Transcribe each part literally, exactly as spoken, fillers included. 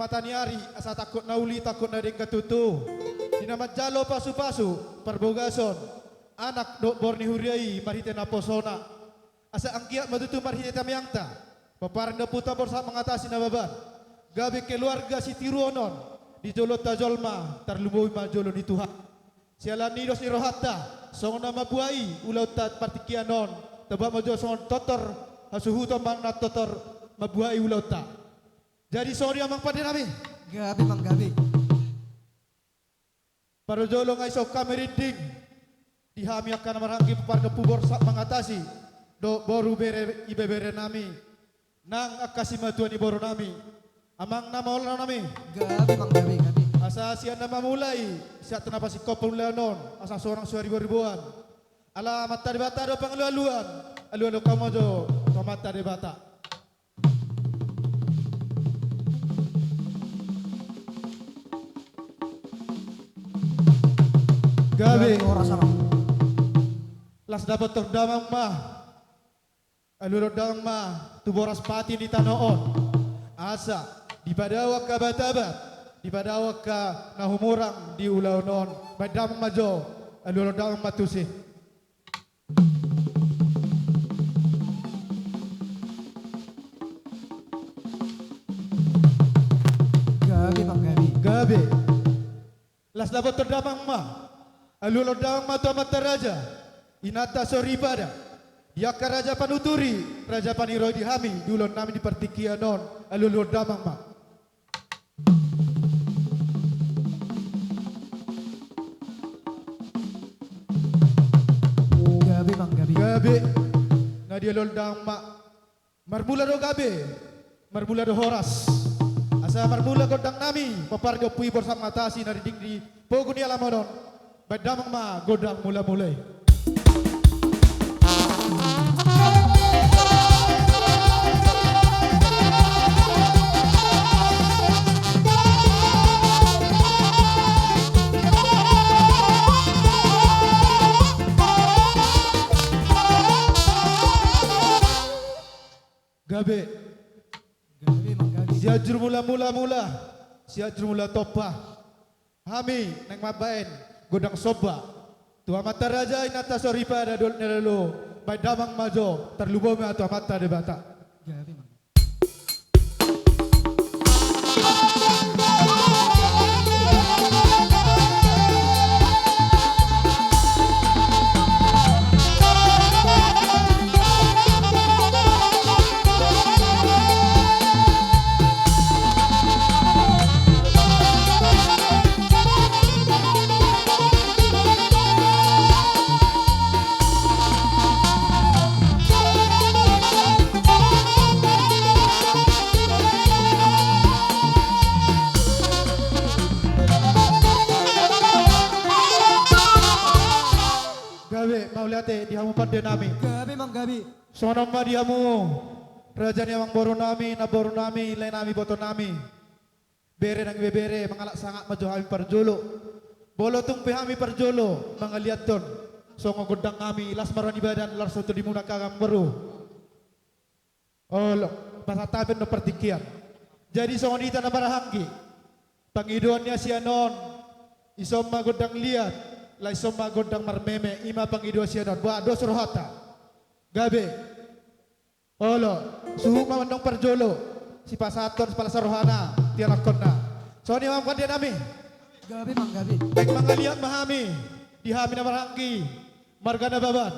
Hata ni ari, asa tangkok na uli, tangkok na denggan tutu. Di na manjalo pasupasu parbagason anak dohot boru ni huria i marhite naposona. Asa anggiat ma tutu marhite tangiangta, pomparan ni ompunta Borsak Mangatasi Nababan, gabe keluarga sitiruon on di joloanta jolma, tarlumobi ma jolo ni Tuhan. Siala ni dos ni rohanta, songon na mambuhai ulaonta partingkian on, tabuat ma jolo songon tortor hasuhuton manang na tortor mambuhai ulaonta. Jadi songon i amang pande nami. Gabe, amang, gabe. Parjolo nunga dison hami rinding di hami angka na marhahaanggi, pomparan ni ompu Borsak Mangatasi dohot boru, bere, ibebere nami, nang angka simatua ni boru nami, amang na molo nami. Gabe, amang, gabe, gabe. Asa sian na mamulai, sian na pasingkophon ulaon on, asa sonang so ribo-riboan. Ala Amanta Debata do pangalualuan, alualuhon hamu ma jo tu Amanta Debata. Gabe. Gabe, horas, amang. Las dapothon damang ma, alualuhon damang ma tu boras pati ni tano on. Asa dipadao angka abat-abat, dipadao angka na humurang di ulaon on. Baen damang ma jo, alualuhon damang ma tusi. Gabe, amang, gabe. Gabe. Las dapothon damang ma, alualuhon damang ma tu amanta raja, inanta soripada, di angka raja panuturi, raja paniroi di hami di ulaon nami di partingkian on, alualuhon damang ma. Gabe, amang, gabe. Gabe. Na dialualuhon damang ma. Marmula do gabe, marmula do horas. Asa marmula gondang nami, pomparan ni ompu i Borsak Mangatasi na rinding di pogu ni alaman on. Baen damang ma gondang mula-mula i. Gabe. Gabe, amang, gabe. Sianjur mula-mula mula, Sianjur Mula Tompa. Hami naeng mambaen gondang somba tu amanta raja, inanta soripada, dolok ni lolo. Baen damang ma jo, tarlumobi ma tu Amanta Debata. Gabe, amang. Gabe, mauliate di hamu pande nami. Gabe, amang, gabe. Songon on ma di hamu raja ni amangboru nami, namboru nami, lae nami, iboto nami, bere nang ibebere, mangalap sangap ma jo hami parjolo. Molo tung pe hami parjolo mangaliathon songon gondang hami, las ma roha ni badan, las ma tondimuna angka amangboru. Olo, pasahat hami annon partingkian. Jadi songon hita na marhahaanggi, pangidoan ni hasian on, dison ma gondang liat, laos dison ma gondang marmeme, i ma pangidoan ni hasian on. Boha, dos rohanta? Gabe. Olo, suhut ma annon parjolo sipasahathon, sipalasa rohana tu anakkonna. Songon i ma pande nami. Gabe, amang, gabe. Baen mangaliat ma hami di hami na marhahaanggi marga Nababan.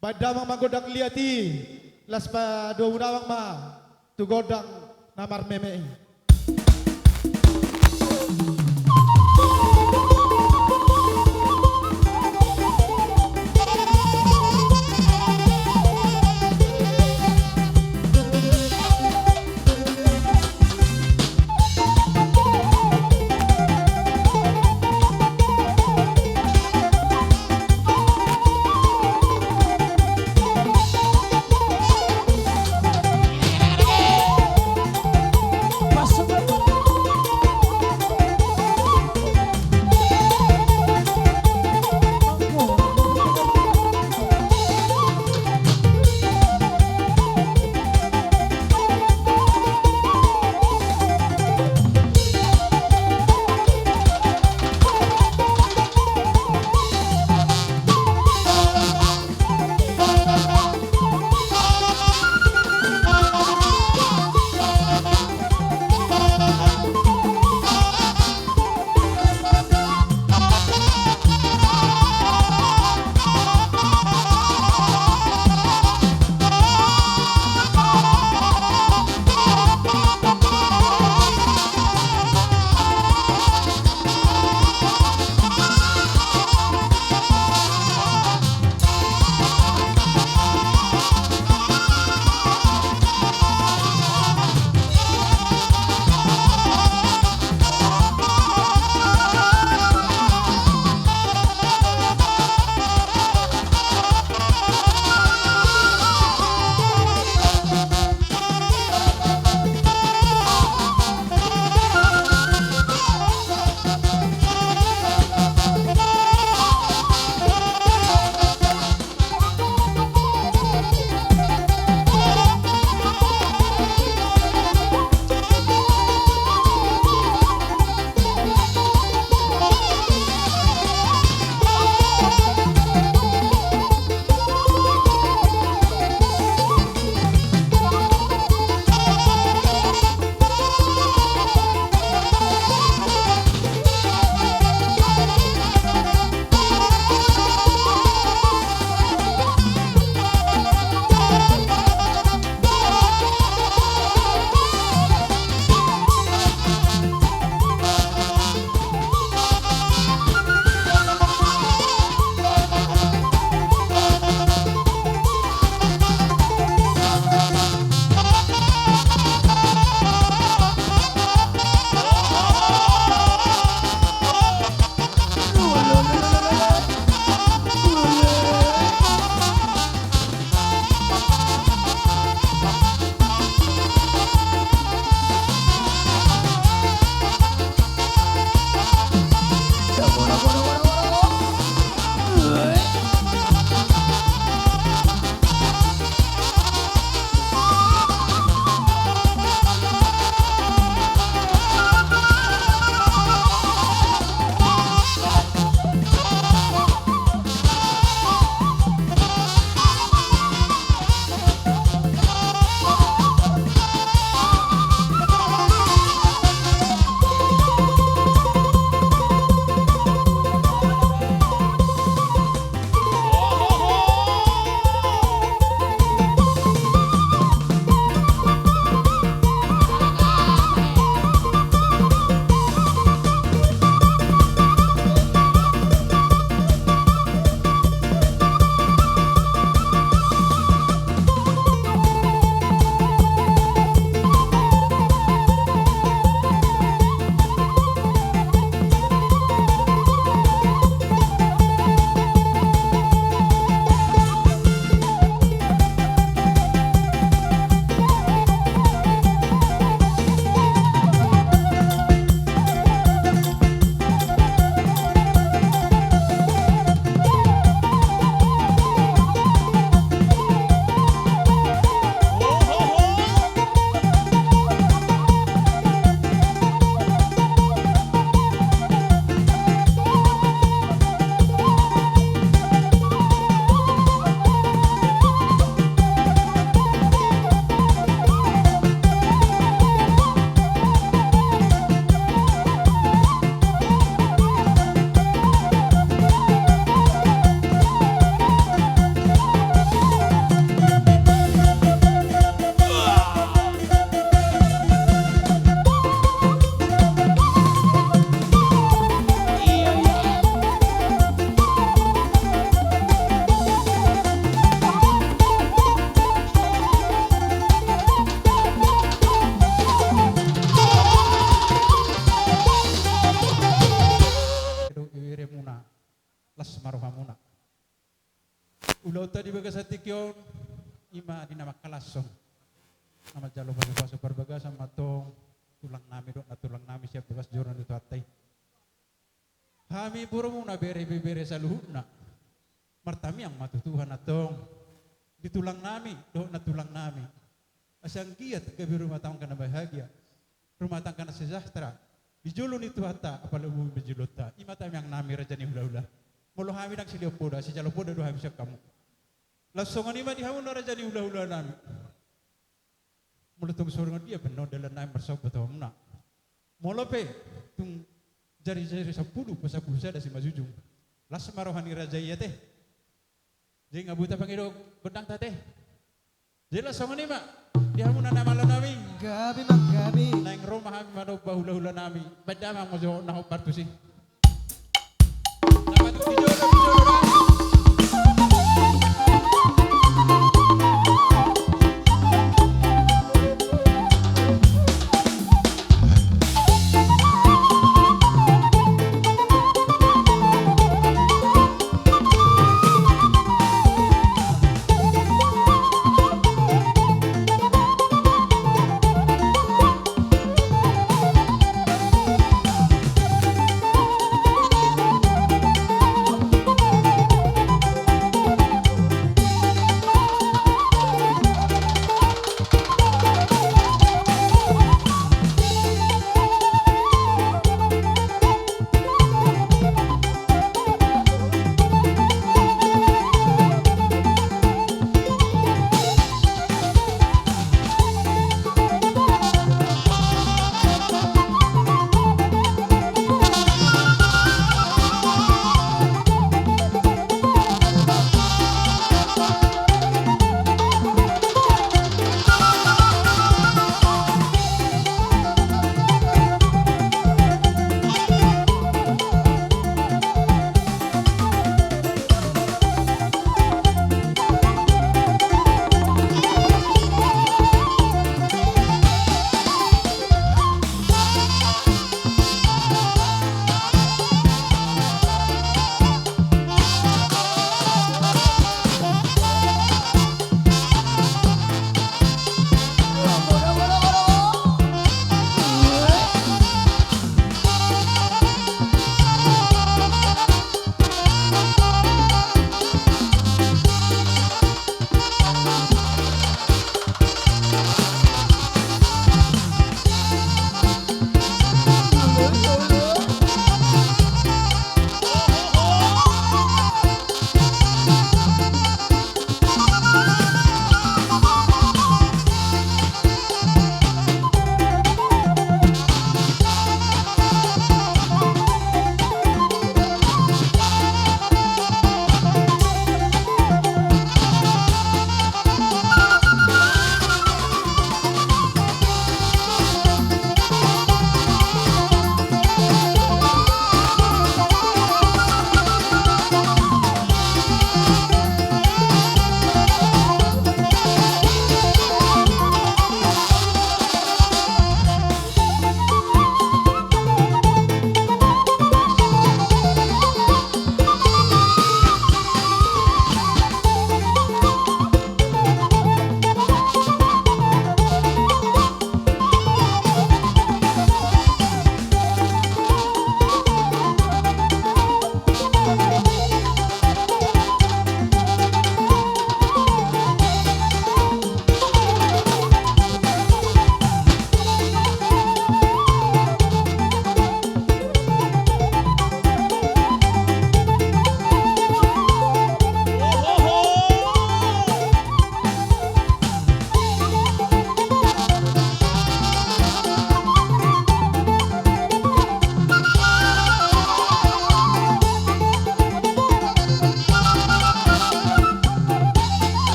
Baen damang ma gondang liat i, laos padomu damang ma tu gondang na marmeme i. Di bagasan tingki on, ima di na mangkalashon, na manjalo pasupasu parbagason ma antong tulang nami dohot nantulang nami sian bagas joro ni Tuhanta i. Hami borumuna, bere-bere saluhutna, martamiang ma tu Tuhan antong di tulang nami dohot nantulang nami. Asa anggiat gabe rumah tangga na bahagia, rumah tangga na sejahtera di jolo ni Tuhanta, apala umur di jolonta. Ima tamiang nami raja ni hulahula. Molo hami ndang silehon poda, sijalo poda do hami sian hamu. Laos songon i ma di hamuna raja ni hulahula nami. Molo tung songon dia pe annon dalan nami marsomba tu hamuna. Molo pe tung jari-jari sampulu, pasampulu sada simanjujung, las ma roha ni raja i ate. Jadi nga buta pangido gondangta ate. Jadi laos songon i ma di hamuna na malo nami. Gabe ma gabe. Naeng ro ma hami manomba hulahula nami. Baen damang ma jo na hombar tusi. Na patuk di jolo, di jolo da.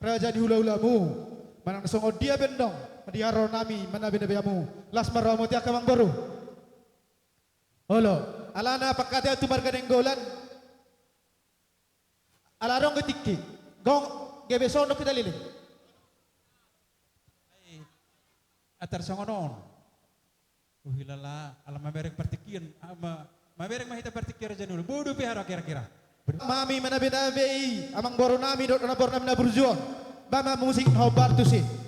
raja ni hula-hulamu. Manang songon dia pe annon di haroro nami manabe-nabe hamu. Las ma rohamu di angka amangboru. Olo, alana panghataion tu marga Nainggolan. Ala adong do tingki, gong, gabe songon on do hita leleng. Ai, atar songon on. Huhilala, ala mamereng partingkian, ah, ma-, mamereng ma hita partingkian raja ni hula. Bodo pe haro kira-kira. Hami manabe-nabe i, amangboru nami dohot namboru nami na burju on. Bahen ma musik na hombar tusi.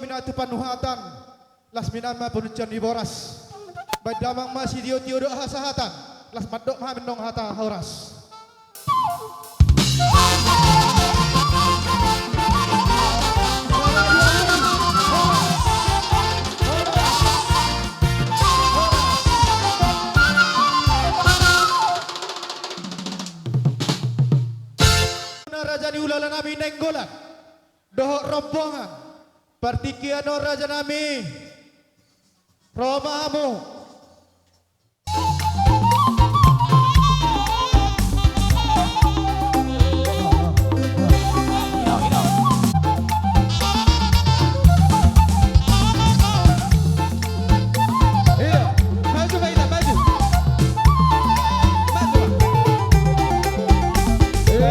Na tu panuhatan, las mian ma panuncian ni boras. Baen damang ma sitiotio dohot hasahatan, las mandok ma hami annon hata horas. Na raja ni hulahula nami Nainggolan dohot rombongan, partingkian on raja nami, ro ma hamu. Iya, maju ma hita, maju. Maju ma. Iya.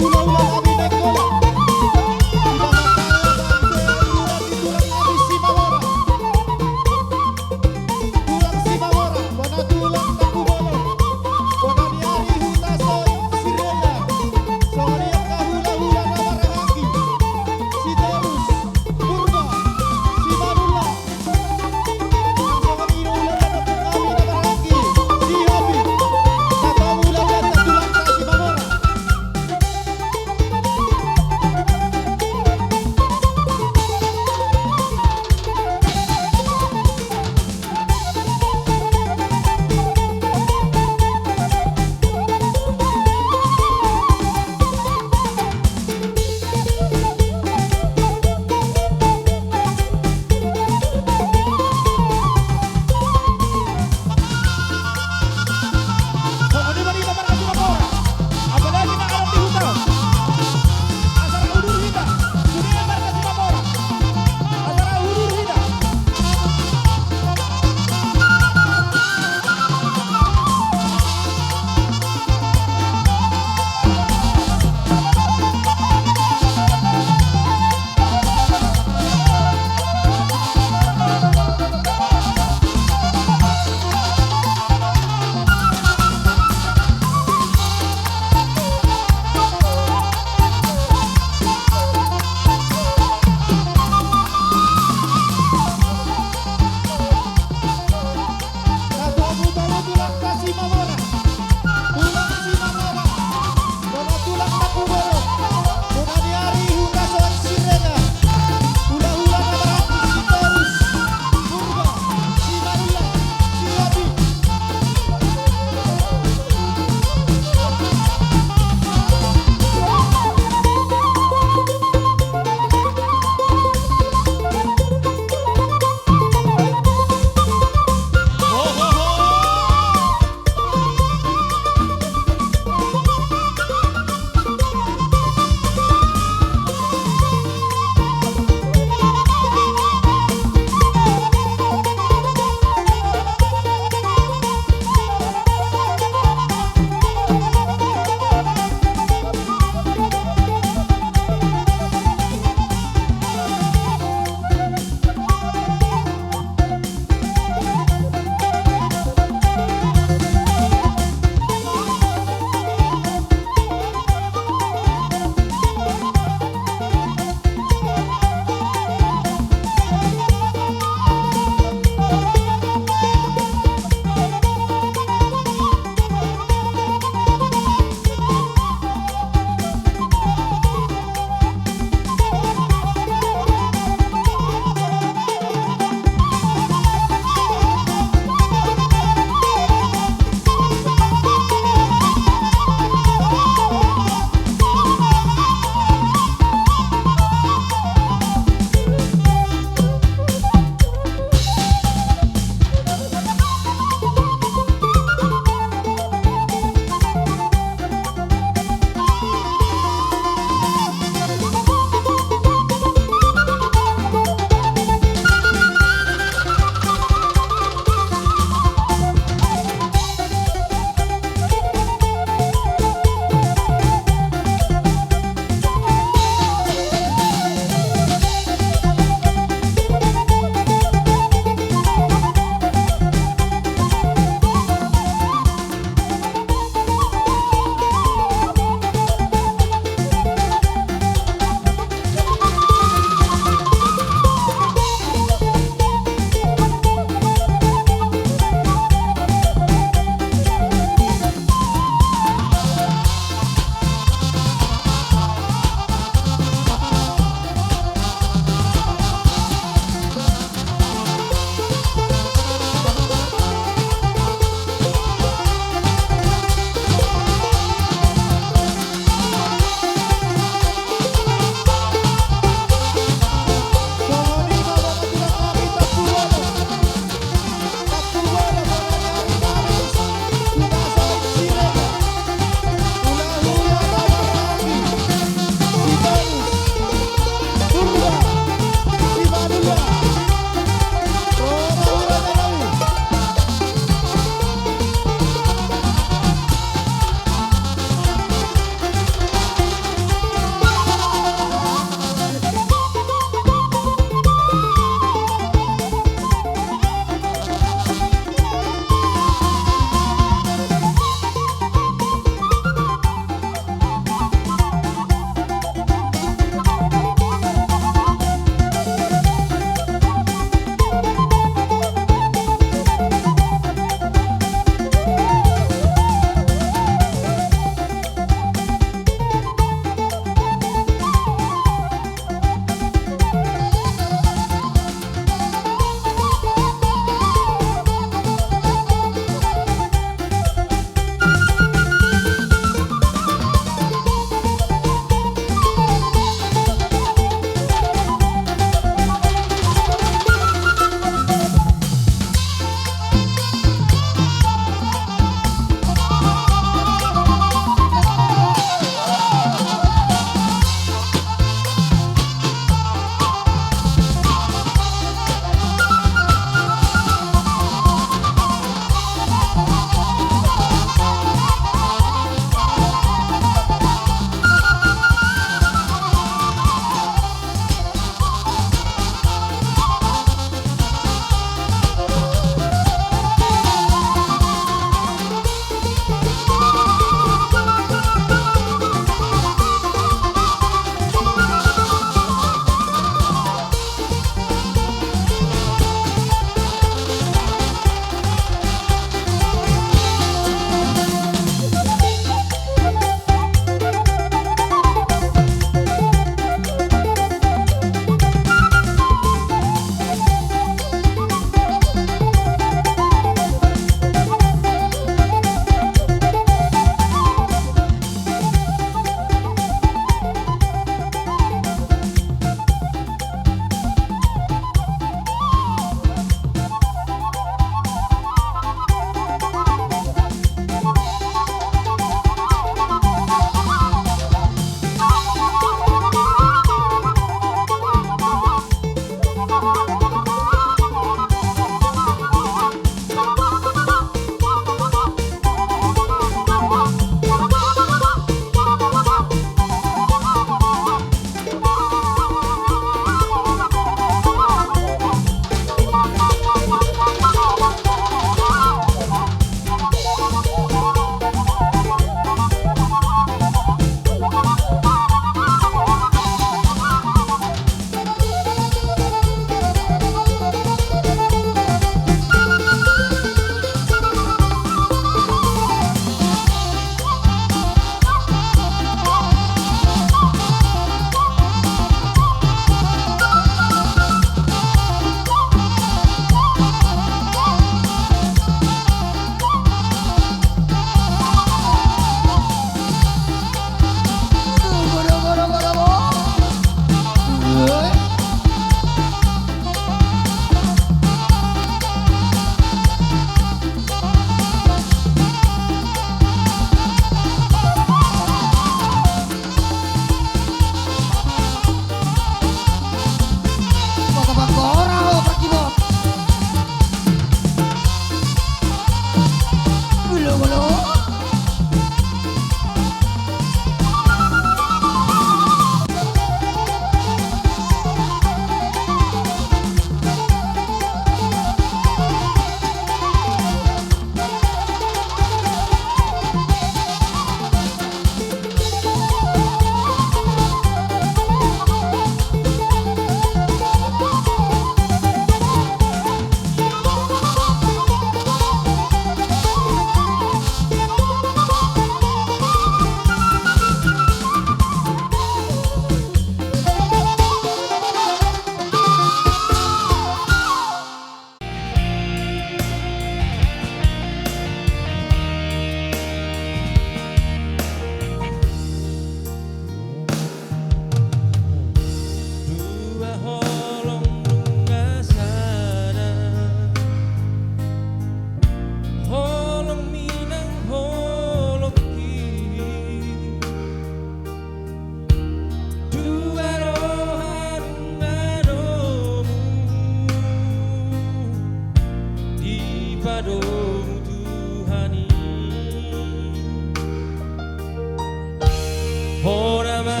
Ora ma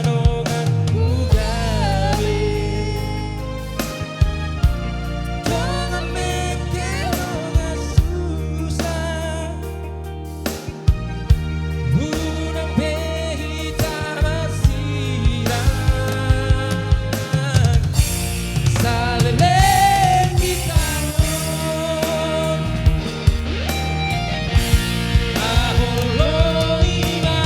donganku gabe, dongan mekkel dongan susa, unang be hita marsilang, saleleng hita on. Ahu lobi ma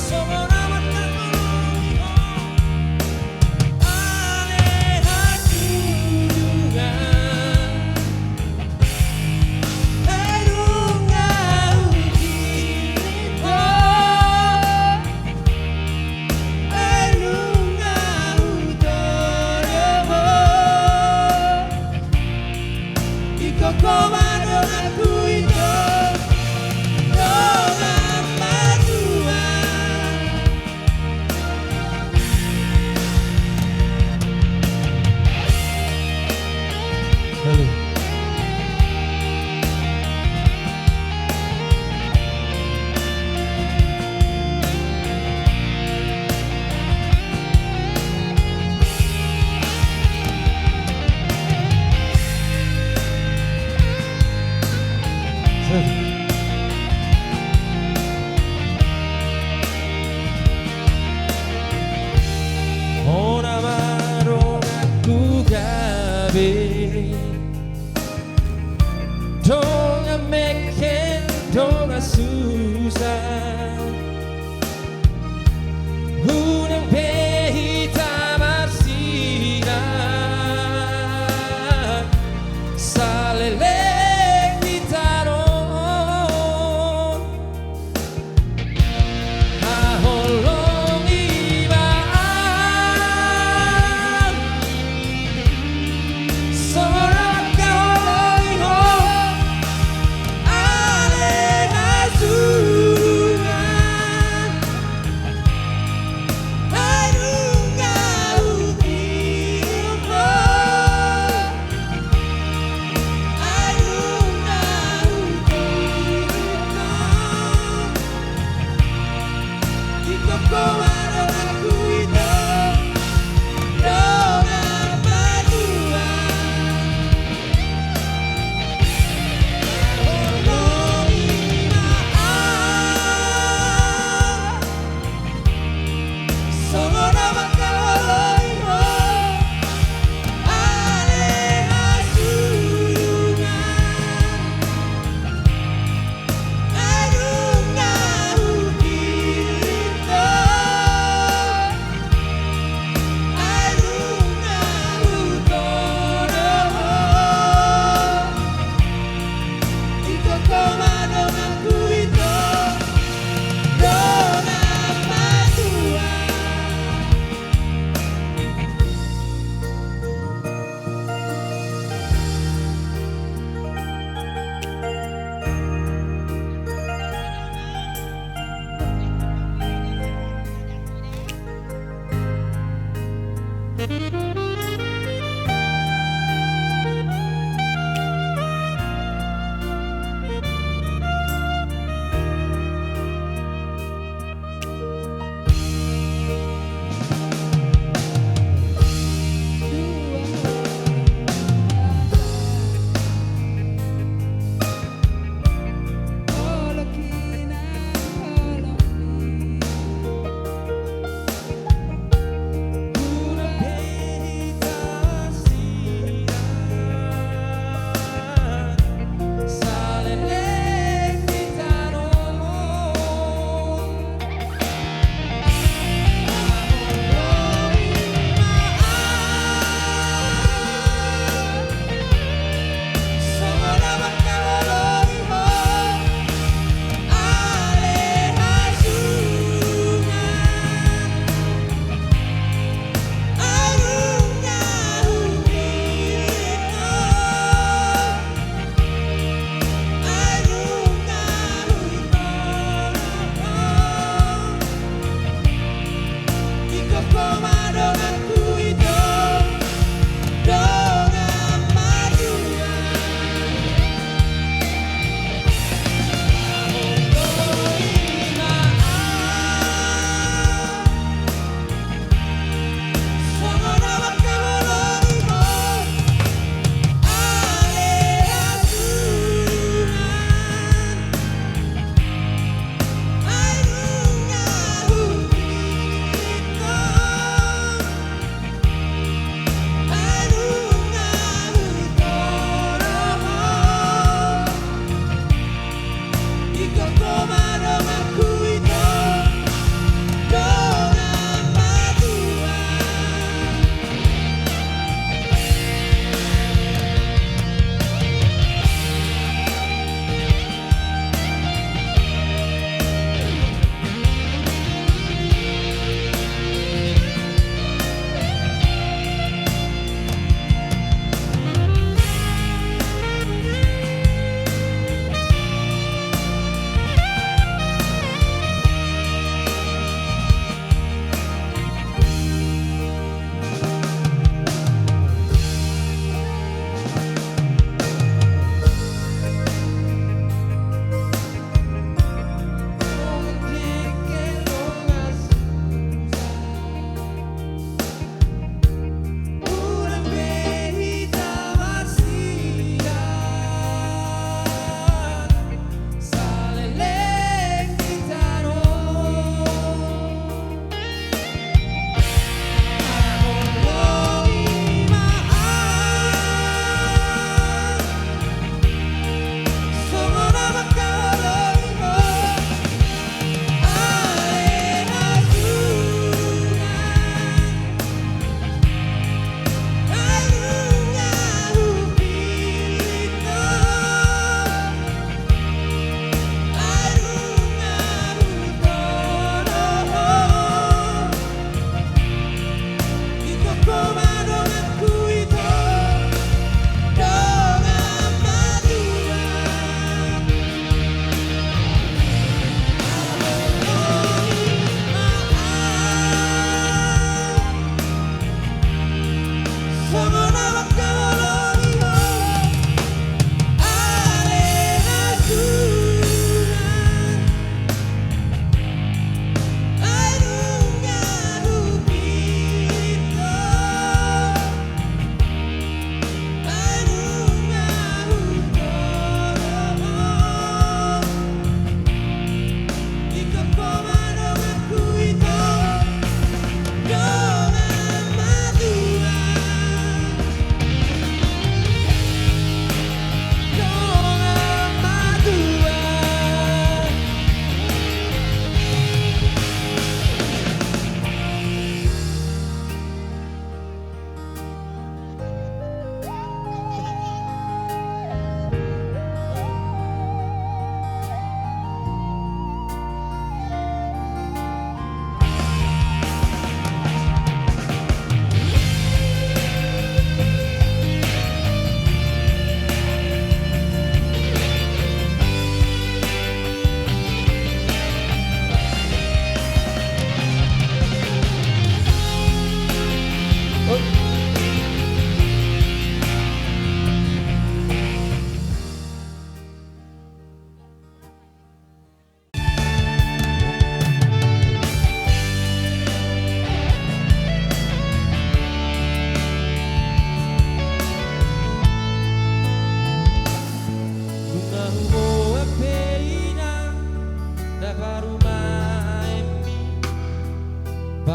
songon na mangkaholongi ho, ale hasuhuton. Ai nunga hukirim ho, ai nunga hutodong ho. Ingkon ho ma donganku, ingkon dongan matua. Ora ma donganku gabe, dongan mekkel dongan susa, unang be hita marsilang, saleleng hita on. Haholongi ma ahu songon na mangkaholongi ho, ale hasuhuton. Ai nunga hukirim ho, ai nunga hutodong ho. Ingkon ho ma donganku, ingkon dongan matua. Haholongi ma ahu songon na mangkaholongi ho, ale hasuhuton. Ai nunga hukirim ho,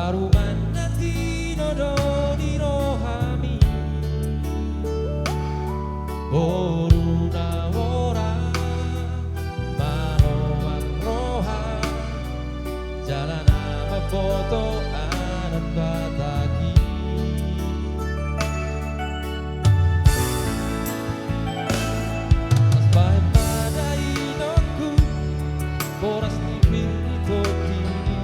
Parumaen na tinodo ni rohami, boru na horas manobar roha, jala na mamboto adat Batak i. Las bahen ma da inongku, boras ni pir ni tondi i.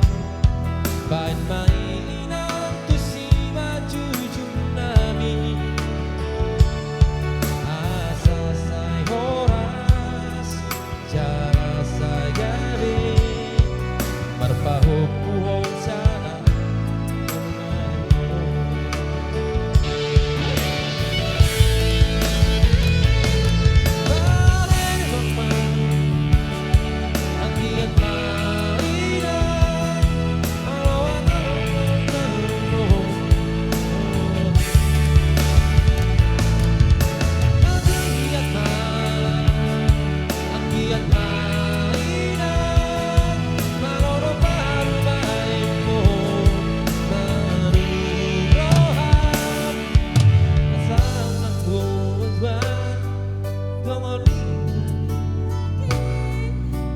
Bahen ma i inang tu simanjujung nami, asa sai horas jala sai gabe, marpahompuhon sian ahu.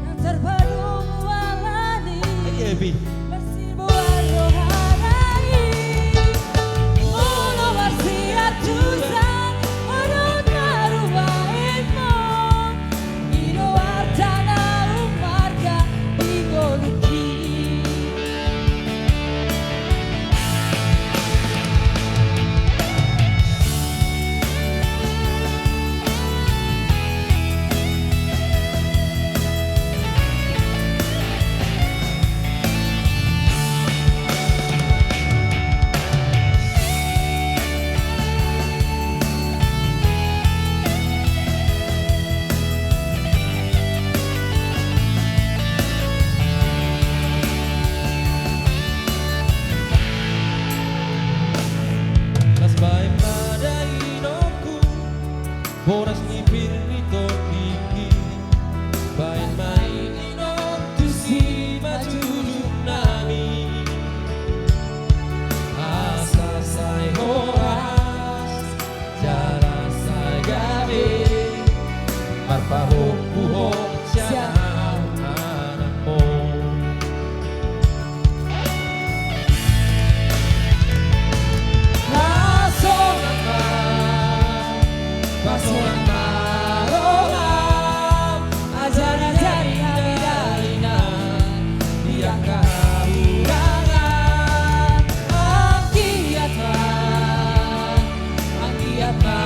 Nang tarpadu alani. Oke, Pi. Marsiboan rohana i. Molo marsiantusan, olo tarubaen ma. Di luar tanah umarga di Goluki. Las bahen ma da inongku, boras ni pir ni tondingki. Bahen ma i inong tu simanjujung nami, asa sai horas jala sai gabe, marpahompuhon sian ahu anakmu. Pasonang ma, pasonang ma roham, ajari-ajari hami dainang di angka haburangan. Anggiat ma, anggiat ma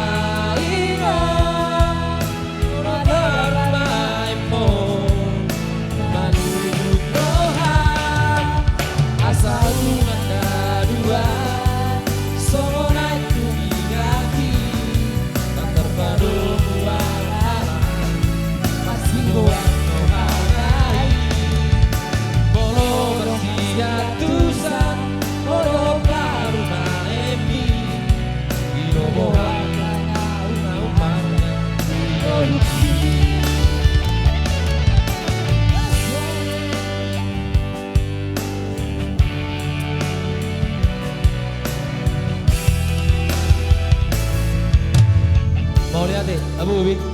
inong, molo tarubaen ma manurut roha, asa unang na dua songon aek tu minyak i, nang tarpadu alani, marsiboan rohana i. Molo marsiantusan, olo parumaenmi. Mauliate, Abu Ubi.